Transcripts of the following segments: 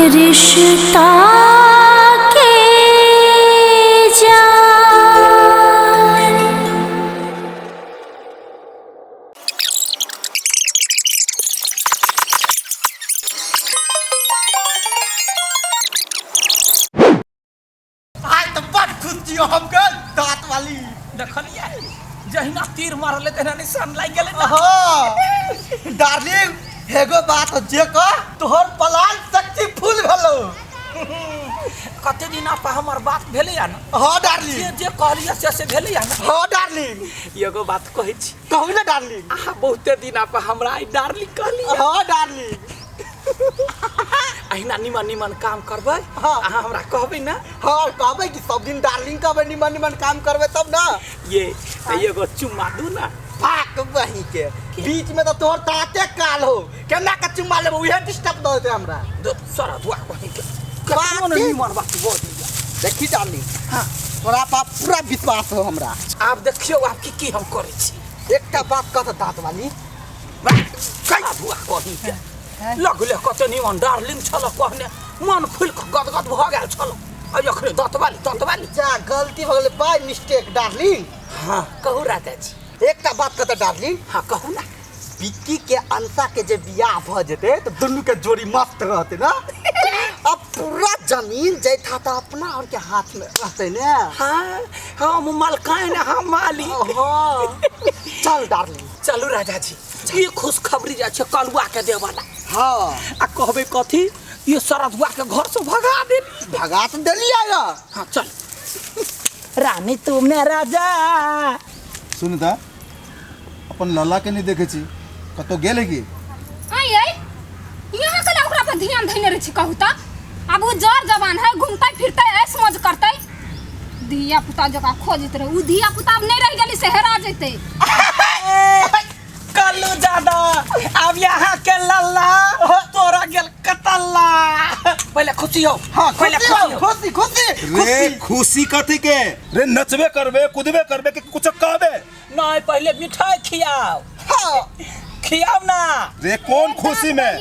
रिश्ता के जान। आइ तऽ बड खुश छियौ हम गल दाँत वाली। देखलियै, जहिना तीर मारलै तहिना निशान लागि गेलै ने। हाँ डार्लिंग, एगो बात जे कह, तोहर प्लान सक्सेसफुल भेलौ। कते दिन पर हमर बात भेलैया ने। हाँ डार्लिंग। जे जे कहलियै से से भेलैया ने। हाँ डार्लिंग। एगो बात कहै छी। कहू ने डार्लिंग। अहाँ बहुते दिन पर हमरा आइ डार्लिंग कहलियै। हाँ डार्लिंग। अहिना निमन निमन काम करबै। हाँ। अहाँ हमरा कहबै ने। हाँ कहबै कि सब दिन डार्लिंग कहबै, निमन निमन काम करबै तब ना। ये तऽ एगो चुम्मा दू ना। फाक बही के बीच में तो तोहर ताते काल हो, केना के चुम्मा लेबो, उहे डिस्टर्ब दऽ देतै हमरा। दो सरा दुआ कहीं के कखनो ने निमन बात बजैया। देखी डार्लिंग। हाँ। तोरा पर पूरा विश्वास हो हमरा। आब देखियौ आब की की हम करै छी। एकटा बात कह तऽ दाँत वाली। कया धुआ कहीं के लगले कते निमन डार्लिंग छल कहने, मन फुलि कऽ गदगद भऽ गेल छल। आ अखने दतवाली दतवाली। जा गलती भऽ गेलै, बाय मिस्टेक डार्लिंग। हाँ कहू राजा जी। एकटा बात कहता डार्लिंग। हाँ कहू ना। विक्की के अंशा के जे बियाह भऽ जेतै तऽ दुनू के जोड़ी मस्त रहतै ना। अब पूरा जमीन जैथा तऽ अपना और के हाथ में रहतै ने। हाँ हम मलकाइन, हम मालिक। हाँ चल डार्लिंग। चलू राजा जी, ई खुशखबरी जाइ छै कलुआ के देवला। हाँ। आ कहबै कथी, ये सरदुआ के घर से भगा देली। भगा तऽ देलियै या। हाँ चल रानी तू मेरा जा। सुन त अपन लल्ला के नहीं देखे छी, कतौ गेल है की? आई आई यहाँ के ओकरा पर ध्यान धइने रहै छी कहू त। आब उ जर जवान है, घूमतै फिरतै ऐश मौज करतै। धिया पुता जकाँ खोजैत रहै, उ धिया पुता आब नहि रहि गेलै से हेरा जेतै। कल्लू दादा अब यहाँ के लल्ला तोरा गेल कतल्ला। पहले खुशी हो। हाँ, पहले खुशी हो, खुशी हो। खुशी, खुशी, रे खुशी। खुशी कथी के रे? नचबे करबे, कूदबे करबे कि कुछ कहबे? नहीं, पहले मिठाई खियाओ। हाँ। खियाओ ना। रे कौन खुशी में?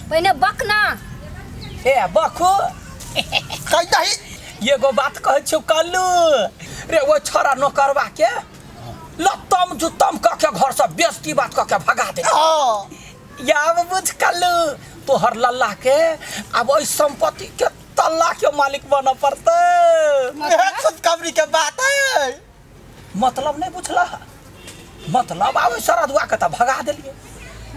पहले बकना। ए बकू। कहि दही। एगो बात कहै छौ कल्लू रे, वो छोरा नौकरवा के लत्तम जुत्तम कऽ के घर से बेइज्जती बात कऽ के भगा दे। हाँ। याब बुझ कल्लू, तोहर लल्ला के आब ओहि संपत्ति के तल्ला के मालिक बनऽ पड़तै। इएह खुशखबरी के बात है। मतलब नहीं बुझला? मतलब आब ओहि सरदुआ के तऽ भगा देलियै,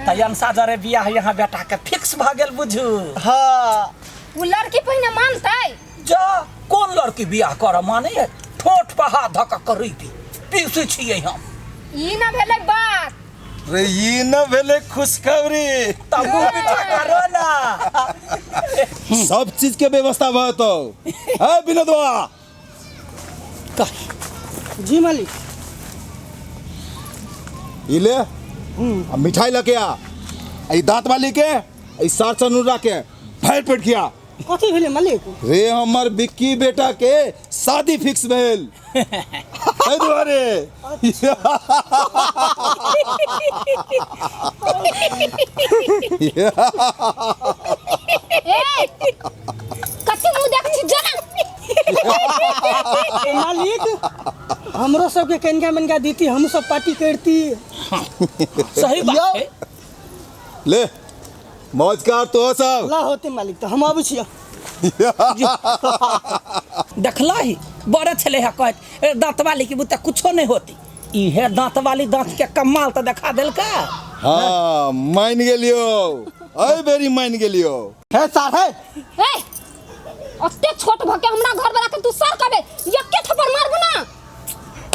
तऽ अंशा जरे बियाह यहाँ बेटा के फिक्स भऽ गेल बुझू। हाँ। उ लड़की पहिने मानतै? जा कोन लड़की बियाह करऽ माने है? ठोठ पर हाथ धऽ कऽ करीबी पीसै छियै हम। ई ना भेलै बात। रे ई न भेलै खुशखबरी। तब मुँह मीठा करो ना। सब चीज के व्यवस्था भऽ जेतौ। है विनोदवा। जी मालिक। ई ले आ मिठाई लके आ, आ ई दांत वाली के, आ ई सार चनुरा के भरि पेट खिया। कथी भेलै मालिक? रे हमर बिक्की बेटा के शादी फिक्स भेल, ताहि दुआरे। ए कथी मुंह देख छी जो ना। ए, मालिक हमरो सबके कनिका मनका दीती, हमहूँ सब पार्टी करती। सही बात है। ले मौज कर तो सब। ला होते मालिक, तो हम आबै छियै। देखला ही बड़े छले है कहत, ए, दांत वाली के बुते कुछो नहीं होती, इहे दांत वाली दांत के कमाल तो देखा देलका। हाँ मान गेलियो, एहि बेरी मान गेलियो। हे सार हे। ए ओते छोट भ के हमरा घर वाला के तू सर कहबे, एके थप्पड़ मारबू ना।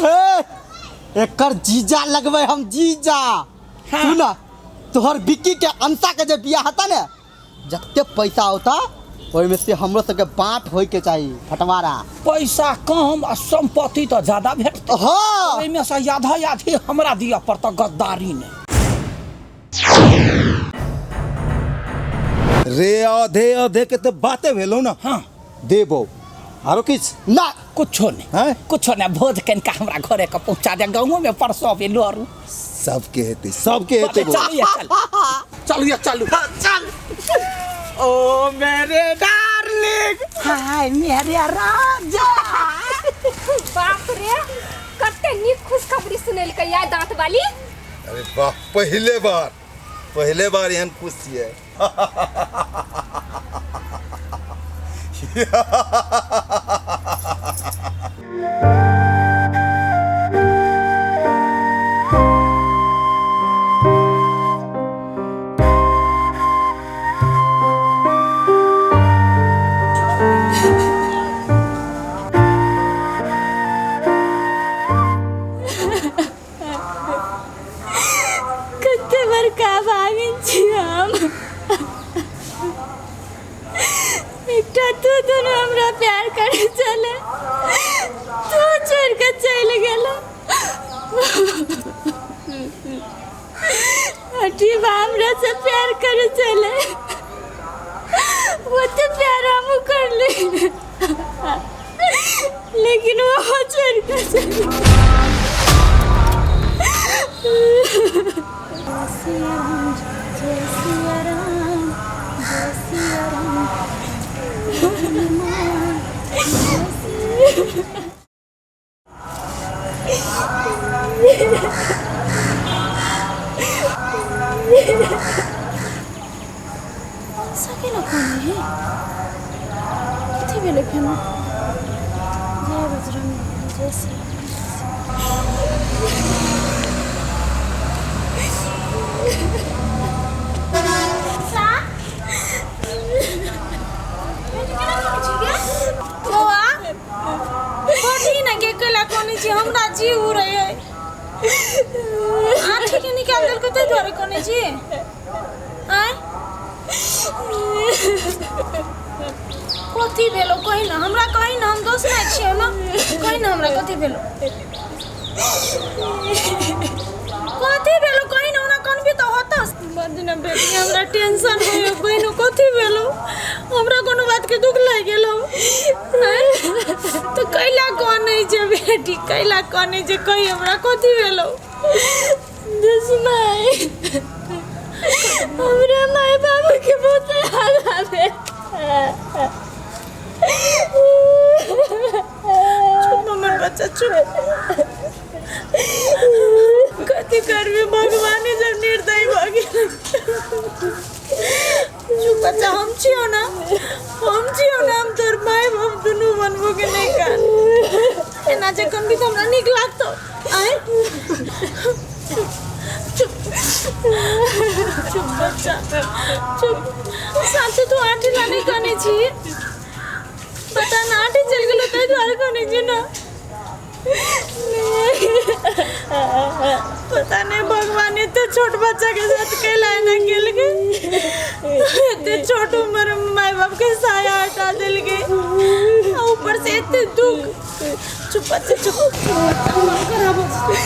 ए एकर जीजा लगबै हम जीजा। हाँ। सुन ना, तोहर बिक्की के अंशा के जे बियाह हता ने, जते पैसा होता ओहिमे से हमरो सबके बाँट होय के चाही फटवारा। पैसा कम आ संपत्ति तो ज्यादा भेटतै। हाँ। ओहिमे से आधा आधी हमरा दिअ पड़तौ, गद्दारी नहि। रे आधे आधे के तो बाते भेलो ना। हाँ। देबो आरो किछ ना। कुछो नहीं। हैं? कुछो नहीं, भोज कनिका हमरा घरे के पहुंचा दे, गाँवो में परसों अबे लोरू। सबके हेतै, सबके हेतै। चलू ये, चल। चलू ये, चलू। चल। ओ मेरे डार्लिंग, हाय मेरे राजा। बाप रे, कते नीक खुशखबरी सुनेलकै या दांत वाली। अरे वाह, पहले बार एहन खुश छियै। कते बड़का भागिन छी हम। एकटा तू दुनू हमरा प्यार करे छले, तू छोड़ के चलि गेल। अटीबा हमरा से प्यार करे छले, ओते प्यार हमहूँ करली, लेकिन वो छोड़ के चलि। सकेला कोन है कथी भेलै फेनो? जय बजरंग जय श्री। बौआ कथी ने के कैला कोने छी, हमरा जी उड़ै है। आँखि के निकाल देलको ताहि दुआरे कोने छी? आँय कथी भेलो कही ना हमरा, कही ना, हम दोस्त नहीं छियो ना, कही ना हमरा कथी भेलो, कथी भेलो कही ना। ओना कनबी तऽ होतस बड़ बेटी, हमरा टेंशन होइयो। कही ना कथी भेलो, हमरा कोनो बात के दुख लागि गेलो तऽ कैला कनै छै बेटी, कैला कनै छै, कही हमरा कथी भेलो? दुश्मन हमरा माय बाबू के बहुत याद आवे। चुप हमर बच्चा चुप, कथी करबी, भगवाने जब निर्दयी भऽ गेल। चुप बच्चा, हम छियौ ना, हम छियौ ना, हम तोर माय बाप दुनू बनबो के नहि कान। एना जे कनबी तऽ हमरा नीक लागतौ? आँय चुप चुप चुप बच्चा चुप। साँचे तू आँटी ला नहि कनै छी? पता ना आँटी चलि गेलो ताहि दुआरे कनै छी ना? पता नहीं भगवान एते छोट बच्चा के साथ कैला एना केलकै, एते छोट उम्र में माय बाप के साया हटा देलकै, आ ऊपर से एते दुख। चुप बच्चा चुप, बच्चा मन खराब हो जेतै।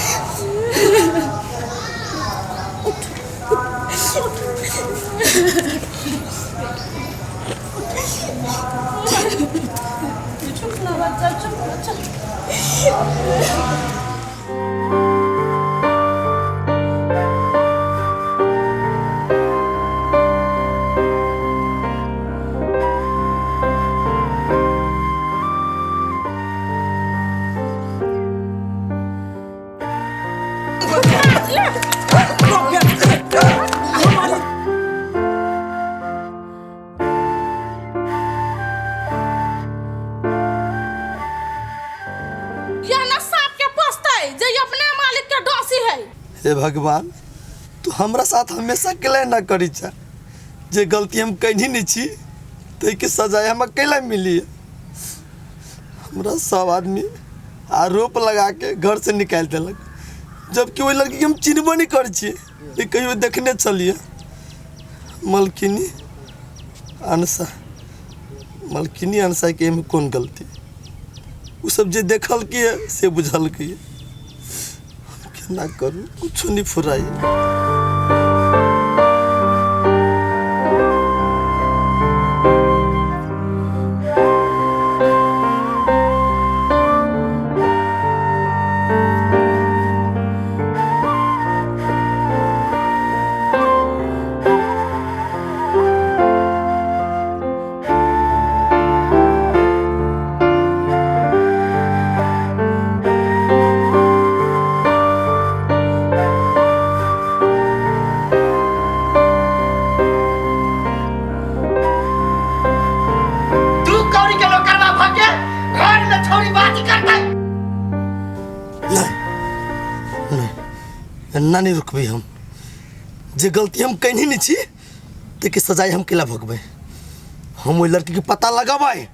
चुप ना बच्चा चुप बच्चा। यह ना सांप के पोसतै जे ई अपने मालिक के डोसी है। हे भगवान, तू हमरा साथ हमेशा कैला ना करी छा? जे गलती हम कहीं नहीं छी ताहिके सजाय हमरा कैला मिली? हमरा सब आदमी आरोप लगा के घर से निकालि देलक, जबकि ओहि लड़की के हम चिन्हबो नहीं करै छियै, ने कहियो देखने छलियै। मलकिनी अनसा, मलकिनी अनसा के एहिमे कोन गलती? ओ सब जे देखलकै से बुझलकै। हम केना करू, कुछो नहीं फुराइए। एना नहीं रुकबै हम। जे गलती हम कैने नहीं छी ताहिके सजाय हम केला भोगबै। हम ओहि लड़कीके पता लगबै,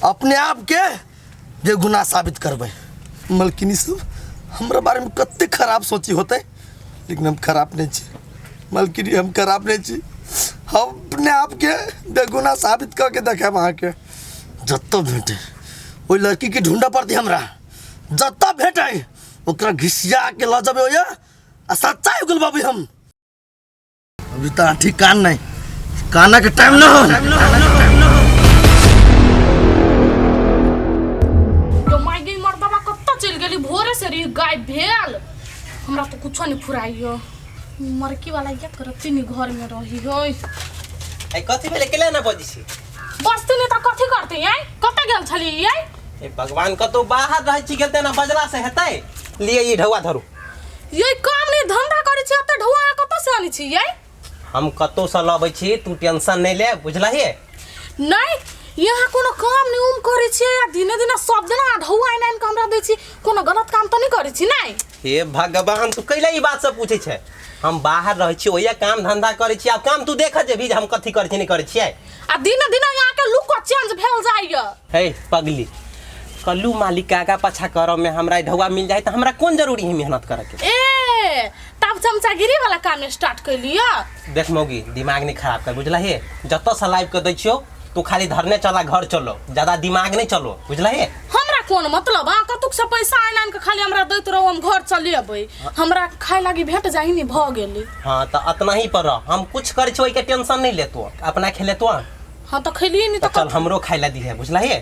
अपने आपके बेगुनाह साबित करबै। मलकिनी सब हमरा बारेमे कते खराब सोची होतै, लेकिन हम खराब नहीं छी मलकिनी, हम खराब नहीं छी। हम अपने आपके बेगुनाह साबित करके देखायब अहाँके। जतऽ भेटै ओहि लड़कीके ढूँढऽ पड़तै हमरा, जतऽ भेटै ओकरा घिसिया के लऽ जेबै ओहिया आ सच्चाइ उगलबाबै हम। अभी तो आठी कान नहीं, काना के टाइम ना हो। तो माय गई मर्दबा कत्ता चलि गेली भोरे से रही गायब भेल। हमरा तो कुछो नहीं फुराइयो। मरकी वाला या करती नहीं घर में रही होय। ए कथी भेलै केला ना बजै छी? बसती नहीं तो कथी करती आइ? कतऽ गेल छली आइ? ए भगवान कतौ बाहर रहै छी गेल तेना बजला से हेतै? लिए ई ढौआ धरू। ये काम नहीं धंधा करै छी ओते ढौआ अहाँ कतऽ से आनै छी यै? हम कतौ से लबै छी, तू टेंशन नहीं ले, बुझलही? नहीं यहाँ कोनो काम नहीं उम करै छी या दिने दिने सब दिना ढौआ आनि आनि के हमरा दै छी, कोनो गलत काम तऽ नहीं करै छी नहीं? हे भगवान तू कैला ई बात सब पूछै छै? हम बाहर रहै छी ओहिया काम धंधा करै छी, आब काम तू देख जेबही जे हम कथी करै छी नहीं करै छियै। आ दिने दिने यहाँ के लुक चेंज भेल जाइया। हे पगली, कल्लू मालिक के आगा पाछा करऽ में हमरा ढौआ मिल जाए तो हमरा कोन जरूरी है मेहनत करे के? ए तब चमचागिरी वाला काम स्टार्ट कर लिया। देख मौगी दिमाग नहीं खराब कर, बुझलही? जतऽ से लाइव के दै छियौ तू खाली धरने चला घर चलो, ज्यादा दिमाग नहीं चलो, बुझलही? हमरा कोन मतलब, अहाँ कतुक से पैसा आनि आनि के खाली हमरा दैत रहू, हम घर चली अबै, हमरा खाय लागी भेट जाही नहीं भऽ गेलै। हाँ तो अतना ही पर रह, हम कुछ करै छियौ ओहिके टेंशन नहीं लेतो, अपना खेलेतो। हाँ तो खेलिए नहीं तो चल हमरो खाय ला दिहे, बुझलही?